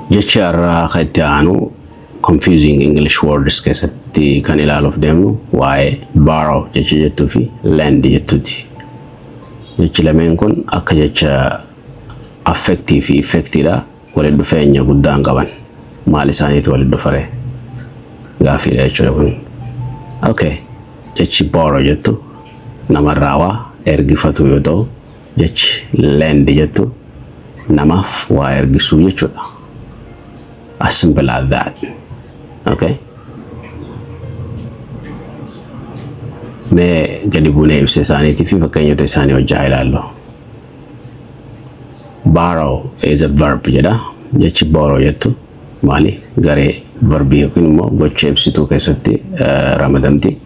Jechi har'aa kan itti aanu confusing English words keessatti kan ilaaluuf deemnu waa'ee borrow jecha jettuu fi lend jettuuti. Jechi lameen kun akka jecha affectii fi effectiidha, walitti dhufeenya guddaa hin qaban. Maal isaaniitu walitti dhufare? Gaaffiidha jechuudha kun. Okay. Jechi borrow jettu namarraa waa ergifatu yoo ta'u, jechi lend jettu namaaf waa ergisuu jechuudha. As simple as that. Okay. Mee gadi buunee ibsa isaaniitii fi fakkeenyota isaanii wajjin haa ilaallu. Borrow is a verb jedha. Jechi borrow jettu maali? Garee verbii yookiin immoo gocha ibsituu keessatti ramadamti.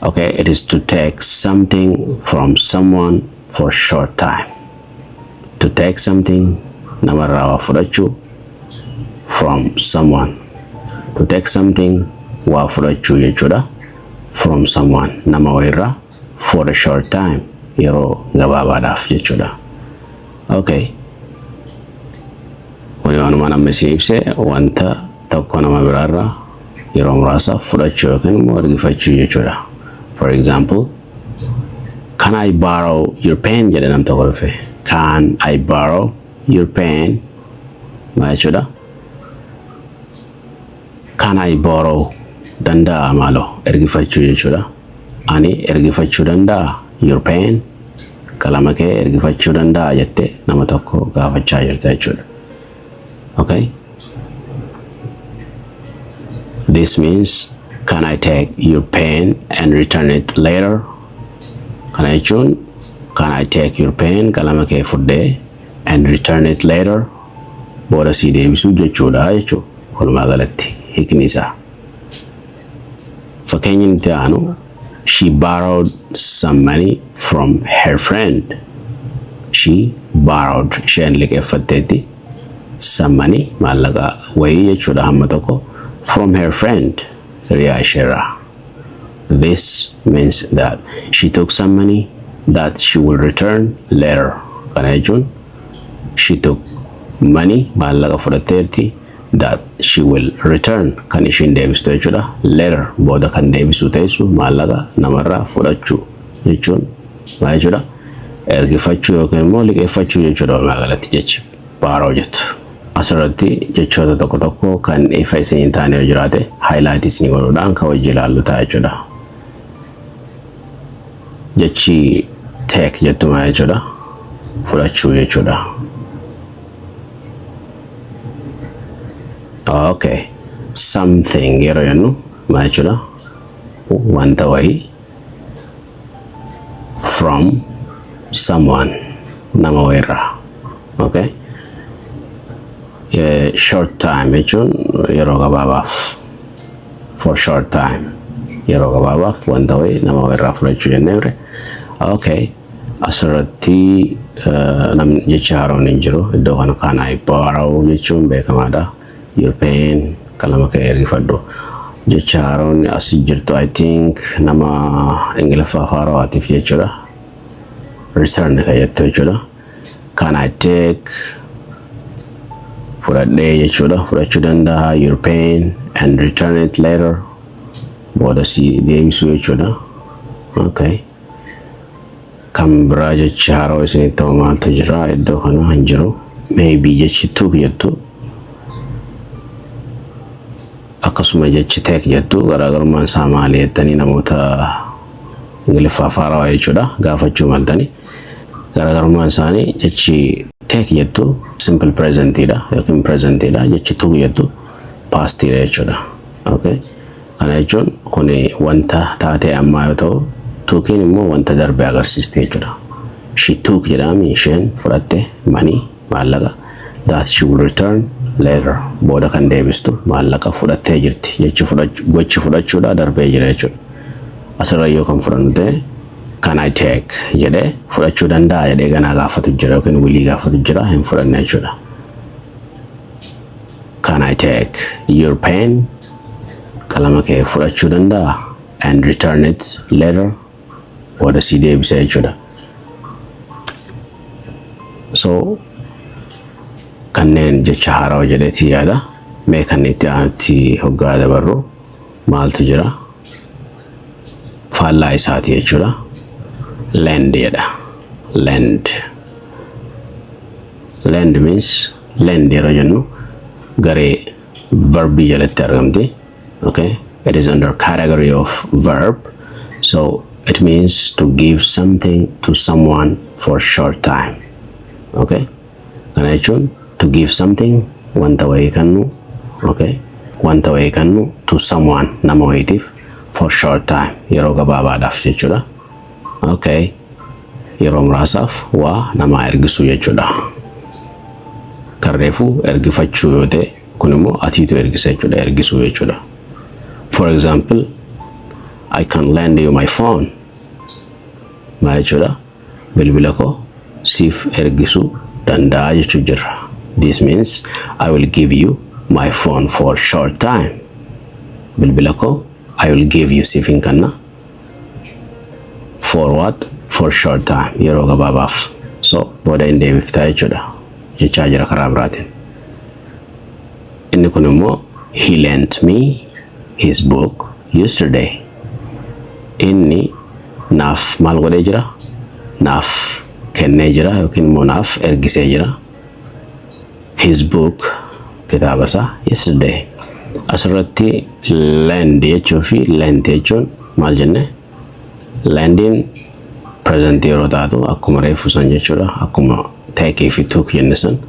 Okay, it is to take something from someone for short time. To take something, namarraa waa fudhachuu, from someone. To take something, waa fudhachuu jechuudha. From someone, nama wayirraa, for a short time, yeroo gabaabaadhaaf jechuudha. Okay. Kuni waanuma namni isin ibse, wanta tokko nama biraarraa yeroo muraasaaf fudhachuu yookiin immoo ergifachuu jechuudha. For example, "Can I borrow your pen?" jedhe nam tokko dhufe. "Can I borrow your pen?" Maal jechuudha? Can I borrow, danda'a maaloo ergifachuu jechuudha. Ani ergifachuu danda'a, your pen, qalama kee ergifachuu danda'a jettee nama tokko gaafachaa jirta jechuudha. Okay? This means, "Can I take your pen and return it later?" Kana jechuun, can I take your pen, qalama kee fudhee, and return it later, booda sii deebisuu jechuudha jechuudha. Walumaa galatti hiikni isaa. Fakkeenyi itti aanu, she borrowed some money from her friend. She borrowed, isheen liqeeffatteetti, some money, maallaqa wayii jechuudha, hamma tokko, from her friend, hiriyaa isheerraa. This means that she took some money that she will return later. Kana jechuun, she took money, maallaqa fudhatteerti, that she will return, kan ishiin deebistu jechuudha. Later, booda kan deebisuu teessu maallaqa namarraa fudhachuu jechuun maal jechuudha? Ergifachuu yookiin immoo liqeeffachuu jechuudha walumaa galatti jechi borrow jettu. Asirratti jechoota tokko tokko kan ifa isin hin taane yoo jiraate highlight isinii godhuudhaan kan hojii ilaallu ta'a jechuudha. Jechi take jettu maal jechuudha? Fudhachuu jechuudha. Okay. Something yeroo jennu maal jechuudha? Wanta wayii, from someone, nama wayirraa. Okay. Short time jechuun yeroo gabaabaaf. For short time, yeroo gabaabaaf wanta wayii nama wayirraa fudhachuu jennee ture. Okay. Asirratti namni jecha haaroon hin jiru. Iddoo kana can I borrow jechuun beekamaadha. Your pen, qalama kee ergifadhu. Jecha haaroon as jirtu, I think nama Ingiliffaa haarawaatiif jechuudha. Return kan jettu jechuudha. Can I take, fudhadhee jechuudha. Fudhachuu danda'a, your pen and return it later, booda si deebisuu jechuudha. Okay. Kan biraa jechi haaroo isinitti ta'u maaltu jira? Iddoo kana hin jiru. Maybe jechi took jettu akkasuma jechi take jettu garaagarummaan isaa maali jettanii namoota Ingiliffaaf haarawaa jechuudha gaafachuu maltanii. Garaagarummaan isaanii, jechi take jettu simple presentidha yookiin presentidha, jechi took jettu pastidha jechuudha. Okay. Kana jechuun kuni wanta taatee ammaa yoo ta'u, tookiin immoo wanta darbe agarsiisti jechuudha. She took jedhami, isheen fudhatte, money, maallaqa, that she will return later, booda kan deebistu maallaqa fudhattee jirti jechi gochi fudhachuudha darbee jira jechuudha. Asirra yoo kan fudhannu ta'e, can I take jedhee fudhachuu danda'a jedhee ganaa gaafatu jira yookiin wilii gaafatu jira, hin fudhanne jechuudha. Can I take your pen, qalama kee fudhachuu danda'a, and return it later, booda sii deebisa jechuudha. So kana jechuun Kanneen jecha haarawa jedheetii yaada. Mee kan itti aanutti hoggaa dabarru maaltu jira? Faallaa isaati jechuudha. Lend jedha. Lend. Lend means, lend yeroo jennu garee verbii jalatti argamti. Okay? It is under category of verb. So it means to give something to someone for short time. Okay? Kana jechuun to give something, wanta wayii kennu, okay? Wanta wayii kennu, to someone, nama wayiitiif, for short time, yeroo gabaabaadhaaf jechuudha. Okay? Yeroo muraasaaf waa namaa ergisuu jechuudha. Tarreefuu ergifachuu yoo ta'e, kun immoo atiitu ergisa jechuudha, ergisuu jechuudha. For example, "I can lend you my phone." Maal jechuudha? Bilbila koo siif ergisuu danda'a jechuu jirra. This means I will give you my phone for short time. Bilbila koo I will give you, siif hin kenna. For what? For short time. Yeroo gabaabaaf. So booda hin deebiftaa jechuudha. Jechaa jira karaa biraatiin. Inni kun immoo he lent me his book yesterday. Inni naaf maal godhee jira? Naaf kennee jira yookiin immoo naaf ergisee jira. His book, kitaaba isaa, yesterday. Asirratti lend jechuu fi lent jechuun maal jenne? Lendiin present yeroo taatu, akkuma reefu san jechuudha. Akkuma take fi took jenne san,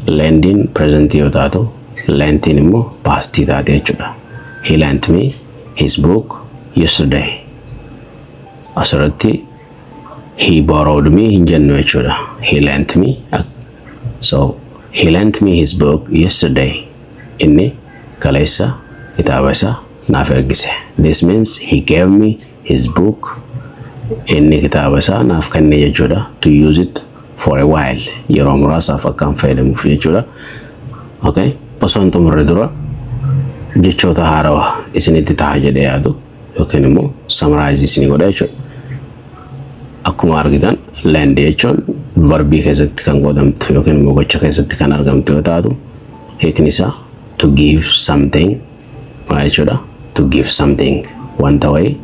lendiin present yoo taatu, lentiin immoo pastii taate jechuudha. He lent me his book yesterday. Asirratti he borrowed me hin jennu jechuudha. He lent me. So he lent me his book yesterday. Inni kaleessa kitaaba isaa naaf ergise. This means he gave me his book. Inni kitaaba isaa naaf kenne jechuudha. To use it for a while. Yeroo muraasaaf akkaan fayyadamuuf jechuudha. Okay. Osoo hin xumurre dura jechoota haarawaa isinitti ta'a jedhee yaadu yookiin immoo summarize isinii godha jechuudha. Akkuma argitan, lend jechuun verbii keessatti kan godhamtu yookiin immoo gocha keessatti kan argamtu yoo taatu, hiikni isaa to give something maal jechuudha? To give something, wanta wayii,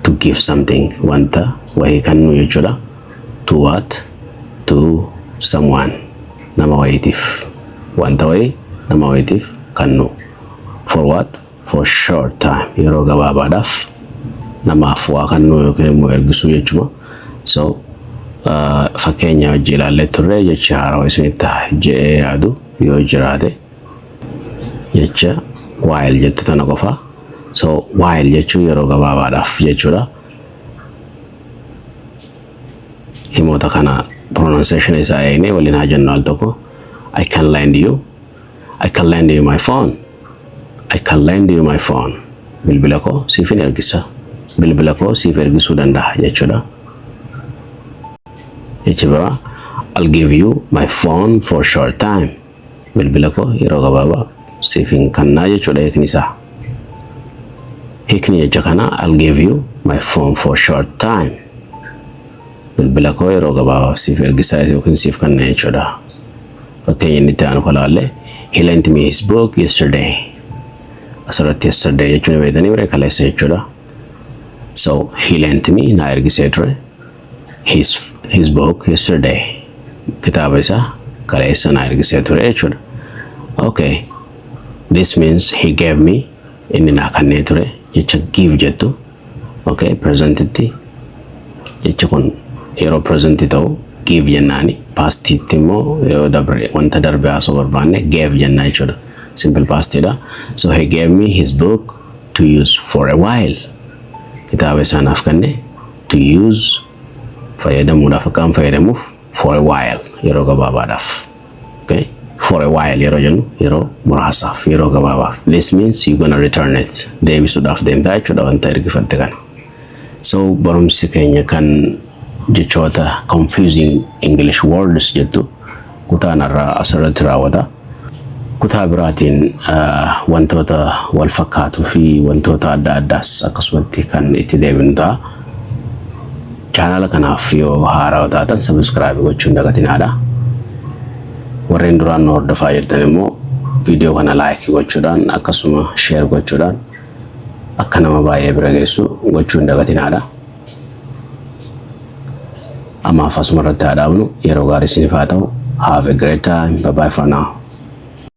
to give something, wanta wayii kennuu jechuudha. To what? To someone, nama wayiitiif, wanta wayii nama wayiitiif kennuu. For what? For short time, yeroo gabaabaadhaaf namaaf waa kennuu yookiin immoo ergisuu jechuudha. So fakkeenya hojii ilaallee turre. Jecha haarawaa isinitti jedhee yaadu yoo jiraate, jecha while jettu tana qofa. So while jechuun yeroo gabaabaadhaaf jechuudha. Himoota kana pronunciation isaa eegnee waliin haa jennu al tokko. I can lend you. I can lend you my phone. I can lend you my phone. Bilbila koo siifin ergisa. Bilbila koo siif ergisuu danda'a jechuudha. Jechi biraa, I'll give you my phone for short time. Bilbila koo yeroo gabaabaa siifin kennaa jechuudha hiikni isaa. Hiikni jecha kanaa, I'll give you my phone for short time. Bilbila koo yeroo gabaabaaf siif ergisaa yookiin siif kenna jechuudha. Fakkeenya inni itti aanu kalaallee, he lent me his book yesterday. Asirratti yesterday jechuun beektanii bire, kaleessa jechuudha. So he lent me, naa ergisee ture, his book yesterday. Kitaaba isaa kaleessa naa ergisee ture jechuudha. Okay. This means he gave me, inni naa kennee ture, jecha give jettu. Okay, presentitti jechi kun yeroo presentii ta'u give jennaani, pastiitti immoo yoo dabre, wanta darbe haasoo barbaanne, gave jennaa jechuudha. Simple pastiidha. So he gave me his book to use for a while. Kitaaba isaa naaf kenne, to use, fayyadamuudhaaf, akkaan fayyadamuuf, for a while, yeroo gabaabaadhaaf. Okay? For a while yeroo jennu yeroo muraasaaf, yeroo gabaabaaf. This means you gonna return it. Deebisuudhaaf deemtaa jechuudha wanta ergifatte kana. So barumsi keenya kan jechoota confusing English words jettu kutaan irraa asirratti raawwata. Kutaa biraatiin wantoota wal fakkaatuu fi wantoota adda addaas akkasumatti kan itti deebinu ta'a. Chaanala kanaaf yoo haarawaa taatan, subscribe gochuun dagatinaadha. Warri Warreen duraan nu hordofaa jirtan immoo viidiyoo kana like gochuudhaan, akkasuma share gochuudhaan akka nama baay'ee bira geessu gochuu hin dagatinaadha. Ammaaf asuma irratti haa dhaabnu. Yeroo gaarii isiniif haa ta'u. Have a great time. Bye bye for now.